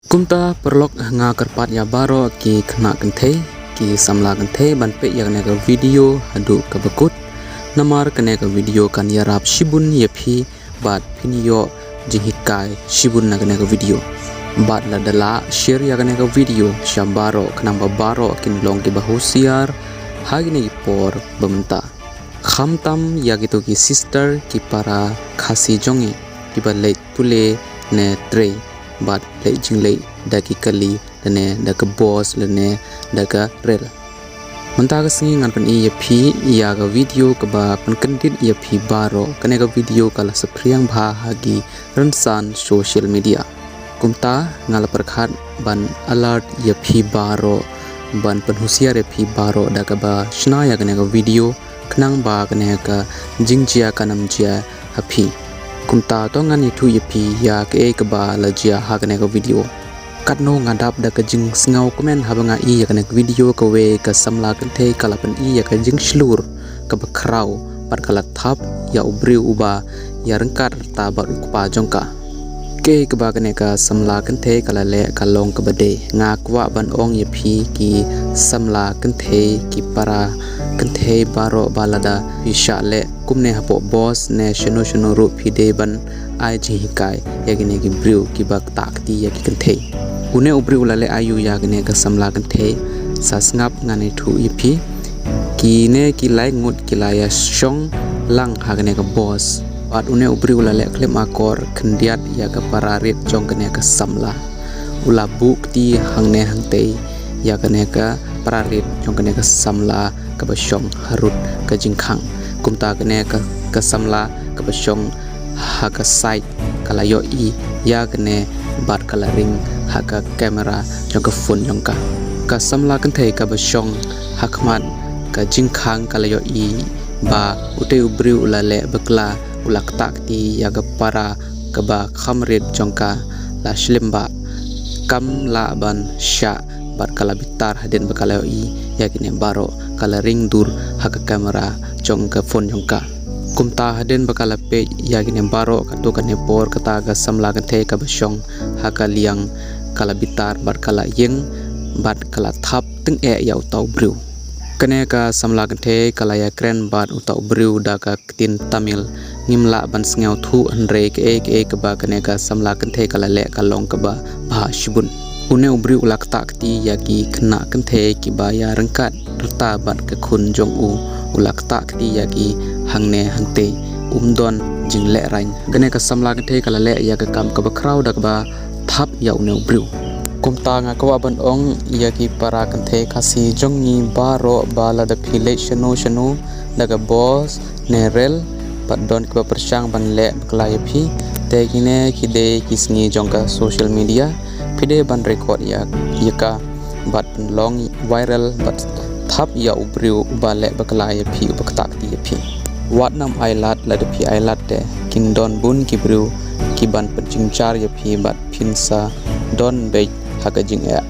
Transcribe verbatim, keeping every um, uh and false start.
Kumta paralok, nga kyrpad ïa baroh ki khynnah kynthei, ki samla kynthei ban peit ïa kane ka video haduh kaba kut. Namar kane ka video kan ïarap shibun ïa phi bad phin ïoh jinghikai shibun na kane ka video. Bad lada lah, share ïa kane ka video sha baroh khnang ba baroh kin long kiba husiar ha kine ki por ba mynta. Khamtam ïa kito ki sister ki para Khasi jong ngi kiba leit pule ne trei bad leit jingleit da ki kali lane da ka bus lane da ka rel. Mynta ka sngi ngan pyni ïa phi ïa ka video kaba pynkyndit ïa phi baroh. Kane ka video ka la saphriang bha ha ki rynsan social media. Kumta nga la pyrkhat ban alert ïa phi baroh, ban pynhusiar ïa phi baroh da kaba shna ïa kane ka video, khnang ba kane ka jingjia kan ym jia ha phi. Kumta to ngan ïathuh ïa phi ïa kaei kaba la jia ha kane ka video. Katno nga dap da ka jingsngew kmen haba nga i ïa kane ka video, kawei ka samla kynthei ka la pyni ïa ka jingshlur kaba khraw bad ka la thap ïa u briew uba ïaryngkat rta bad u kpa jong ka. Kaei kaba kane ka samla kynthei ka la leh ka long kaba dei. Nga kwah ban ong ïa phi ki samla kynthei, ki para kynthei baroh, ba lada phi shah leh kumne hapoh bus ne shano shano ruh, phi dei ban ai jinghikai ïa kine ki briew kiba ktah kti ïa ki kynthei. Une u briew u la leh aïu ïa kane ka samla kynthei? Sa sngap ngan ïathuh ïa phi. Kine ki lai ngut ki la ïa shong lang ha kane ka bus. Bad une u briew u la leh khlem akor khyndiat ïa ka para rit jong kane ka samla. U la buh kti hangne hangtei ïa kane ka para rit jong kane ka samla kaba shong harud ka jingkhang. Kumta kane ka, ka samla kaba shong ha ka side ka la ïohi ïa kane bad ka la ring ha ka camera jong ka phone jong ka. Ka samla kynthei kaba shong ha khmat ka jingkhang ka la ïohi ba utei u briew u la leh bakla, u la ktah kti ïa ka para kaba kham rit jong ka la shlem ba kam lah ban shah bad ka la bitar hadien ba ka la ïohi ïa kine baroh, ka la ring dur ha ka camera jong ka phone jong ka. Kumta hadien ba ka la peit ïa kine baroh, kato kane por kata ka samla kynthei kaba shong ha ka liang ka la bitar bad ka la ïeng bad ka la thap tyngeh ïa uta u briew. Kane ka samla kynthei ka la ïakren bad uta u briew da ka ktien Tamil, ngim lah ban sngewthuh hynrei kaei kaei kaba kane ka samla kynthei ka la leh ka long kaba bha shibun. Une u briew u la ktah kti ïa ki khynnah kynthei kiba ïaryngkat rta bad ka khun jong u, u la ktah kti ïa ki hangne hangtei, um don jinglehrain. Kane ka samla kynthei ka la leh ïa ka kam kaba khraw da kaba thap ïa une u briew. Kumta nga kwah ban ong ïa ki para kynthei Khasi jong ngi baroh ba lada phi leit shano shano da ka bus ne rel bad don kiba pyrshang ban leh bakla ïa phi, te kine ki dei ki sngi jong ka social media, phi dei ban record ïa, ïa ka bad pynlong viral bad thap ïa u briew uba leh bakla ïa phi, uba ktah kti ïa phi. Wat nym ailad, lada phi ailad te kin don bun ki briew ki ban pynjynjar ïa phi bad phin sa don beit ha ka jingeh.